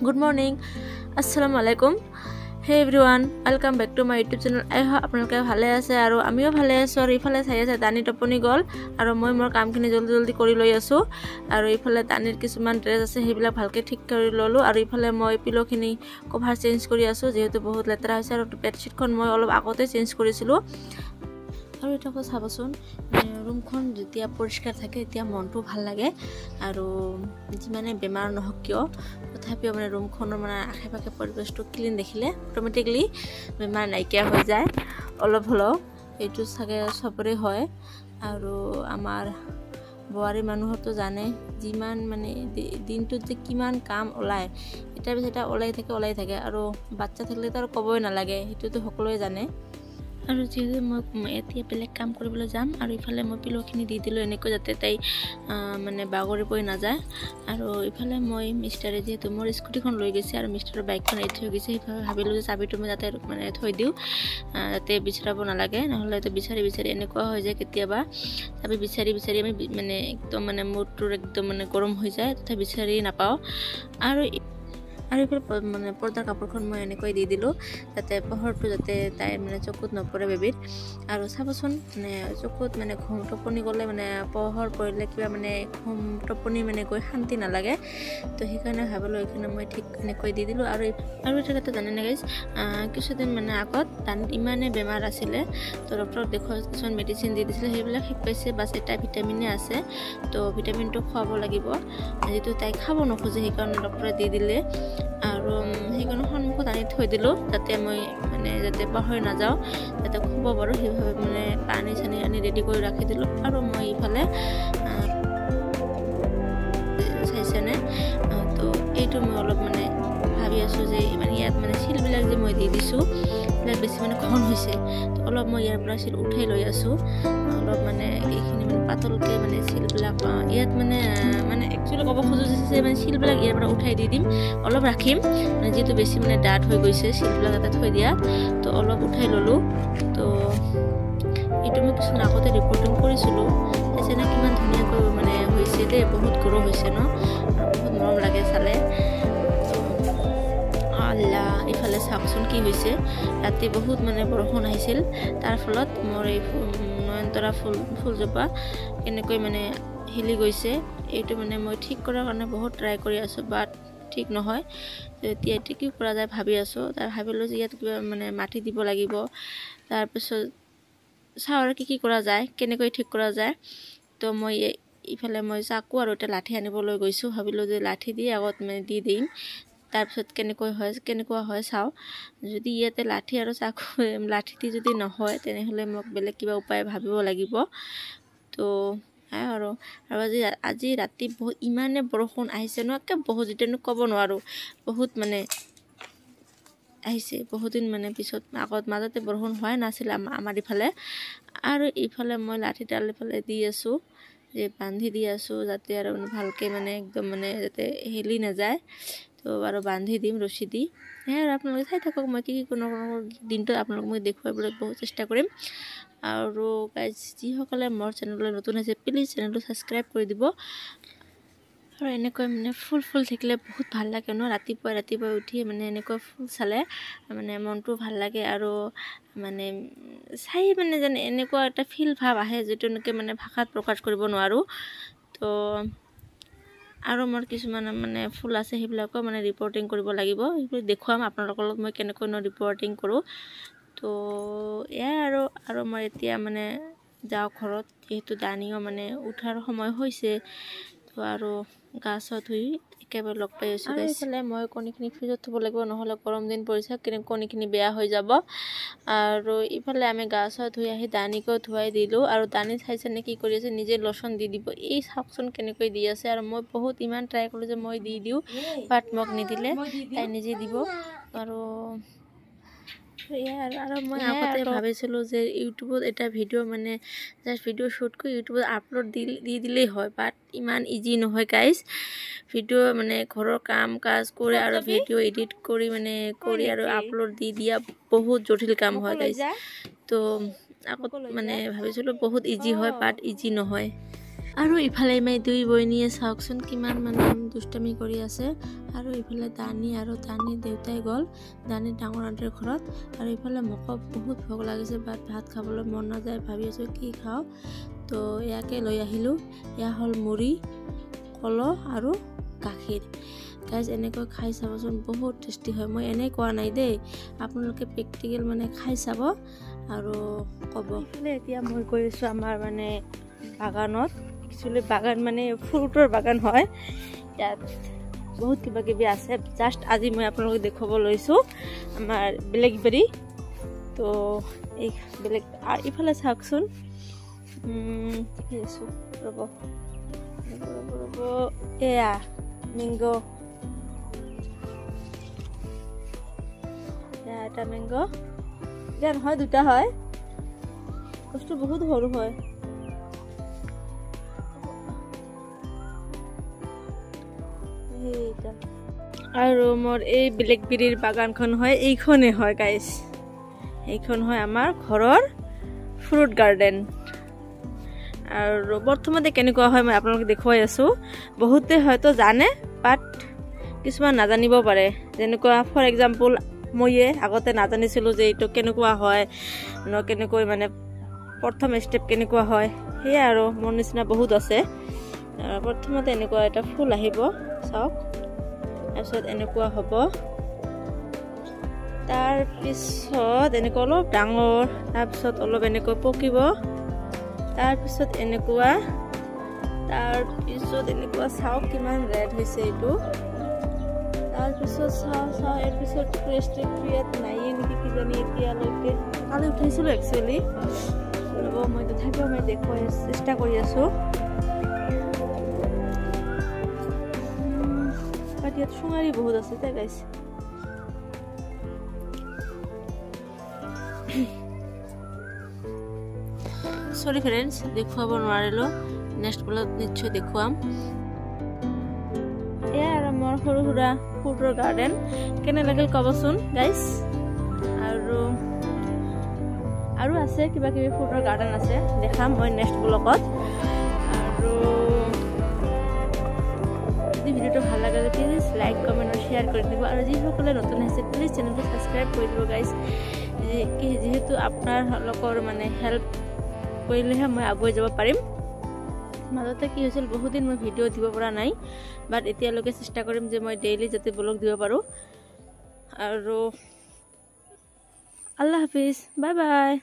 Good morning, আসসালামু আলাইকুম। Hey everyone, welcome back to my YouTube channel. I hope আপোনালোকে ভালে আছে আৰু আমিও ভালে আছোঁ। আৰু ইফালে চাই আছে দানি টোপনি গ'ল আৰু মই মোৰ কামখিনি জল্দি জল্দি কৰি লৈ আছোঁ। আৰু ইফালে দানিৰ কিছুমান ড্ৰেছ আছে, সেইবিলাক ভালকৈ ঠিক কৰি ল'লোঁ। আৰু ইফালে মই পিল'খিনি কভাৰ চেঞ্জ কৰি আছোঁ, যিহেতু বহুত লেতেৰা হৈছে। আৰু বেডশ্বীটখন মই অলপ আগতে চেঞ্জ কৰিছিলোঁ। আৰু এটা কথা চাবচোন, ৰুমখন যেতিয়া পৰিষ্কাৰ থাকে তেতিয়া মনটো ভাল লাগে। আৰু যিমানে বেমাৰ নহওক কিয়, তথাপিও মানে ৰুমখনৰ মানে আশে পাশে পৰিৱেশটো ক্লিন দেখিলে অট'মেটিকলি বেমাৰ নাইকিয়া হৈ যায় অলপ হ'লেও। এইটো চাগে চবৰে হয়। আৰু আমাৰ বোৱাৰী মানুহতো জানে, যিমান মানে দিনটোত যে কিমান কাম ওলায়, এটাৰ পিছত এটা ওলাই থাকে ওলাই থাকে। আৰু বাচ্ছা থাকিলেতো আৰু ক'বই নালাগে, সেইটোতো সকলোৱে জানে। আৰু যিহেতু মই এতিয়া বেলেগ কাম কৰিবলৈ যাম, আৰু ইফালে মই পিল'খিনি দি দিলোঁ এনেকৈ, যাতে তাই মানে বাগৰি পৰি নাযায়। আৰু ইফালে মই মিষ্টাৰে যিহেতু মোৰ স্কুটিখন লৈ গৈছে আৰু মিষ্টাৰৰ বাইকখন এৰি থৈ গৈছে, সেইবাবে ভাবিলোঁ যে চাবিটো মই যাতে মানে থৈ দিওঁ, যাতে বিচাৰাব নালাগে। নহ'লেতো বিচাৰি বিচাৰি এনেকুৱা হৈ যায়, কেতিয়াবা চাবি বিচাৰি বিচাৰি আমি মানে একদম মানে মূৰটোৰ একদম মানে গৰম হৈ যায়, তথাপি বিচাৰি নাপাওঁ। আৰু আৰু এইফালে মানে পৰ্দাৰ কাপোৰখন মই এনেকৈ দি দিলোঁ, যাতে পোহৰটো যাতে তাইৰ মানে চকুত নপৰে বেবীৰ। আৰু চাবচোন, মানে চকুত মানে ঘুম টোপনি গ'লে মানে পোহৰ পৰিলে কিবা মানে ঘুম টোপনি মানে গৈ শান্তি নালাগে। তো সেইকাৰণে ভাবিলোঁ এইখিনি মই ঠিক এনেকৈ দি দিলোঁ। আৰু আৰু এটা কথা জানেনে গাইজ, কিছুদিন মানে আগত দানিত ইমানেই বেমাৰ আছিলে, তো ডক্টৰক দেখুওৱা কিছুমান মেডিচিন দি দিছিলে, সেইবিলাক শেষ পাইছে। বাছ এটা ভিটামিনে আছে, তো ভিটামিনটো খুৱাব লাগিব, যিটো তাই খাব নোখোজে, সেইকাৰণে ডক্টৰে দি দিলে। আৰু সেইকাৰণে সন্মুখত আনি থৈ দিলোঁ, যাতে মই মানে যাতে পাহৰি নাযাওঁ, যাতে খুৱাব পাৰোঁ। সেইভাবে মানে পানী চানী আনি ৰেডি কৰি ৰাখি দিলোঁ। আৰু মই ইফালে চাইছেনে, তো এইটো মই অলপ মানে ভাবি আছোঁ যে মানে ইয়াত মানে চিলবিলাক যে মই দি দিছোঁ, এইবিলাক বেছি মানে ঘন হৈছে। তো অলপ মই ইয়াৰ পৰা চিল উঠাই লৈ আছোঁ, অলপ মানে এইখিনি মানে পাতলকৈ মানে চিলবিলাক ইয়াত মানে মানে একচুৱেলি ক'ব খোজোঁ যে মানে চিলবিলাক ইয়াৰ পৰা উঠাই দি দিম, অলপ ৰাখিম, মানে যিহেতু বেছি মানে ডাঠ হৈ গৈছে চিলবিলাক এটা থৈ দিয়া, তো অলপ উঠাই ল'লোঁ। তো এইটো মই কিছুমান আগতে ৰিপৰ্টিং কৰিছিলোঁ, চাইছেনে কিমান ধুনীয়াকৈ মানে হৈছে দেই, বহুত গ্ৰ' হৈছে ন, আৰু বহুত মৰম লাগে চালে। আল্লাহ, ইফালে চাওকচোন কি হৈছে। ৰাতি বহুত মানে বৰষুণ আহিছিল, তাৰ ফলত মোৰ এই নয়নতৰা ফুলজোপা কেনেকৈ মানে হিলি গৈছে। এইটো মানে মই ঠিক কৰাৰ কাৰণে বহুত ট্ৰাই কৰি আছোঁ, বাট ঠিক নহয়। এতিয়া এতিয়া কি কৰা যায় ভাবি আছোঁ। তাৰ ভাবিলোঁ যে ইয়াত কিবা মানে মাটি দিব লাগিব, তাৰপিছত চাওঁ আৰু কি কি কৰা যায়, কেনেকৈ ঠিক কৰা যায়। তো মই ইফালে মই চাকু আৰু এটা লাঠি আনিবলৈ গৈছোঁ, ভাবিলোঁ যে লাঠি দি আগত মানে দি দিম, তাৰপিছত কেনেকৈ হয় কেনেকুৱা হয় চাওঁ। যদি ইয়াতে লাঠি আৰু চাকু লাঠি দি যদি নহয়, তেনেহ'লে মোক বেলেগ কিবা উপায় ভাবিব লাগিব। তো আৰু আৰু আজি আজি ৰাতি বহুত ইমানে বৰষুণ আহিছে ন, একে বহুত, যিটো ক'ব নোৱাৰোঁ, বহুত মানে আহিছে। বহুদিন মানে পিছত, আগত মাজতে বৰষুণ হোৱাই নাছিলে আমাৰ ইফালে। আৰু ইফালে মই লাঠিডাল ইফালে দি আছোঁ, যে বান্ধি দি আছোঁ, যাতে আৰু ভালকৈ মানে একদম মানে যাতে হেলি নাযায়। তো আৰু বান্ধি দিম ৰছী দি। সেয়াই আৰু আপোনালোকে চাই থাকক মই কি কি কোনো দিনটো আপোনালোকক মই দেখুৱাবলৈ বহুত চেষ্টা কৰিম। আৰু গাইজ, যিসকলে মোৰ চেনেললৈ নতুন হৈছে, প্লিজ চেনেলটো ছাবস্ক্ৰাইব কৰি দিব। আৰু এনেকৈ মানে ফুল ফুল থাকিলে বহুত ভাল লাগে ন, ৰাতিপুৱাই ৰাতিপুৱাই উঠি মানে এনেকৈ ফুল চালে মানে মনটো ভাল লাগে। আৰু মানে চাই মানে যেন এনেকুৱা এটা ফিল ভাৱ আহে, যিটো নেকি মানে ভাষাত প্ৰকাশ কৰিব নোৱাৰোঁ। তো আৰু মোৰ কিছুমান মানে ফুল আছে, সেইবিলাকো মানে ৰিপৰ্টিং কৰিব লাগিব, সেইবোৰ দেখুৱাম আপোনালোকৰ লগত মই কেনেকৈনো ৰিপৰ্টিং কৰোঁ। তো এয়াই আৰু আৰু মই এতিয়া মানে যাওঁ ঘৰত, যিহেতু দানিও মানে উঠাৰ সময় হৈছে। তো আৰু গা চা ধুই একেবাৰে লগ পাই আছোঁ। এইফালে মই কণীখিনি ফ্ৰিজত থ'ব লাগিব, নহ'লে গৰম দিন পৰিছে, কণীখিনি বেয়া হৈ যাব। আৰু ইফালে আমি গা চা ধুই আহি দানিকো ধুৱাই দিলোঁ। আৰু দানি চাইছেনে কি কৰি আছে, নিজে লোচন দি দিব। এই চাওকচোন কেনেকৈ দি আছে। আৰু মই বহুত ইমান ট্ৰাই কৰোঁ যে মই দি দিওঁ, বাট মোক নিদিলে, তাই নিজে দিব। আৰু এয়াই আৰু মই আগতে ভাবিছিলোঁ যে ইউটিউবত এটা ভিডিঅ' মানে জাষ্ট ভিডিঅ' শ্বুট কৰি ইউটিউবত আপলোড দি দি দিলেই হয়, বাট ইমান ইজি নহয় গাইজ। ভিডিঅ' মানে ঘৰৰ কাম কাজ কৰি আৰু ভিডিঅ' এডিট কৰি মানে কৰি আৰু আপলোড দি দিয়া বহুত জটিল কাম হয় গাইজ। তো আগত মানে ভাবিছিলোঁ বহুত ইজি হয়, বাট ইজি নহয়। আৰু ইফালে মই দুই বৈনীয়ে চাওকচোন কিমান মানে দুষ্টামি কৰি আছে। আৰু ইফালে দানি আৰু দানি দেউতাই গ'ল দানি ডাঙৰ আণ্টিৰ ঘৰত। আৰু ইফালে মোকো বহুত ভোক লাগিছে, বাট ভাত খাবলৈ মন নাযায়, ভাবি আছোঁ কি খাওঁ। তো ইয়াকে লৈ আহিলোঁ। এয়া হ'ল মুড়ি, কলহ আৰু গাখীৰ। গাইজ এনেকৈ খাই চাবচোন, বহুত টেষ্টি হয়। মই এনেই কোৱা নাই দেই, আপোনালোকে প্ৰেক্টিকেল মানে খাই চাব আৰু ক'ব। ইফালে এতিয়া মই গৈ আছোঁ আমাৰ মানে বাগানত। একচুৱেলি বাগান মানে ফ্ৰুটৰ বাগান হয়, ইয়াত বহুত কিবা কিবি আছে। জাষ্ট আজি মই আপোনালোকক দেখুৱাব লৈছোঁ আমাৰ ব্লেকবেৰী। তো এই বেলেগ ইফালে চাওকচোন, আছোঁ ৰ'ব ৰ'ব ৰ'ব, এয়া মেংগ, এয়া এটা মেংগ, এতিয়া নহয় দুটা হয়। বস্তু বহুত সৰু হয়। আৰু মোৰ এই ব্লেকবেৰীৰ বাগানখন হয় এইখনেই হয় গাইজ, এইখন হয় আমাৰ ঘৰৰ ফ্ৰুট গাৰ্ডেন। আৰু প্ৰথমতে কেনেকুৱা হয় মই আপোনালোকক দেখুৱাই আছোঁ। বহুতে হয়তো জানে, বাট কিছুমান নাজানিব পাৰে। যেনেকুৱা ফৰ এক্সাম্পল ময়ে আগতে নাজানিছিলোঁ যে এইটো কেনেকুৱা হয়, কেনেকৈ মানে প্ৰথম ষ্টেপ কেনেকুৱা হয়। সেয়াই আৰু মোৰ নিচিনা বহুত আছে। প্ৰথমতে এনেকুৱা এটা ফুল আহিব চাওক, তাৰপিছত এনেকুৱা হ'ব, তাৰপিছত এনেকুৱা অলপ ডাঙৰ, তাৰপিছত অলপ এনেকৈ পকিব, তাৰপিছত এনেকুৱা, তাৰপিছত এনেকুৱা। চাওক কিমান ৰেড হৈছে এইটো। তাৰপিছত চাওঁ চাওঁ, ইয়াৰ পিছত ইয়াত নাইয়ে নেকি কিজানি এতিয়ালৈকে। কালি উঠাইছিলোঁ একচুৱেলি, ৰ'ব মই তথাপিও মই দেখুৱাই চেষ্টা কৰি আছোঁ। বাট ইয়াত সোণাৰী বহুত আছে দে গাইছ। চৰি ফ্ৰেণ্ডছ, দেখুৱাব নোৱাৰিলোঁ, নেক্সট ব্লগত নিশ্চয় দেখুৱাম। এয়া আৰু মোৰ সৰু সুৰা ফ্ৰুটৰ গাৰ্ডেন কেনে লাগিল ক'বচোন গাইছ। আৰু আৰু আছে কিবা কিবি ফ্ৰুটৰ গাৰ্ডেন আছে, দেখাম মই নেক্সট ব্লগত। আৰু যদি ভিডিঅ'টো ভাল লাগে প্লিজ লাইক, কমেণ্ট আৰু শ্বেয়াৰ কৰি দিব। আৰু যিসকলে নতুন আহিছে প্লিজ চেনেলটো ছাবস্ক্ৰাইব কৰি দিব গাইছ, যিহেতু আপোনালোকৰ মানে হেল্প কৰিলেহে মই আগুৱাই যাব পাৰিম। মাজতে কি হৈছিল, বহুদিন মই ভিডিঅ' দিব পৰা নাই, বাট এতিয়ালৈকে চেষ্টা কৰিম যে মই ডেইলি যাতে ব্লগ দিব পাৰোঁ। আৰু আল্লাহ হাফিজ, বাই বাই।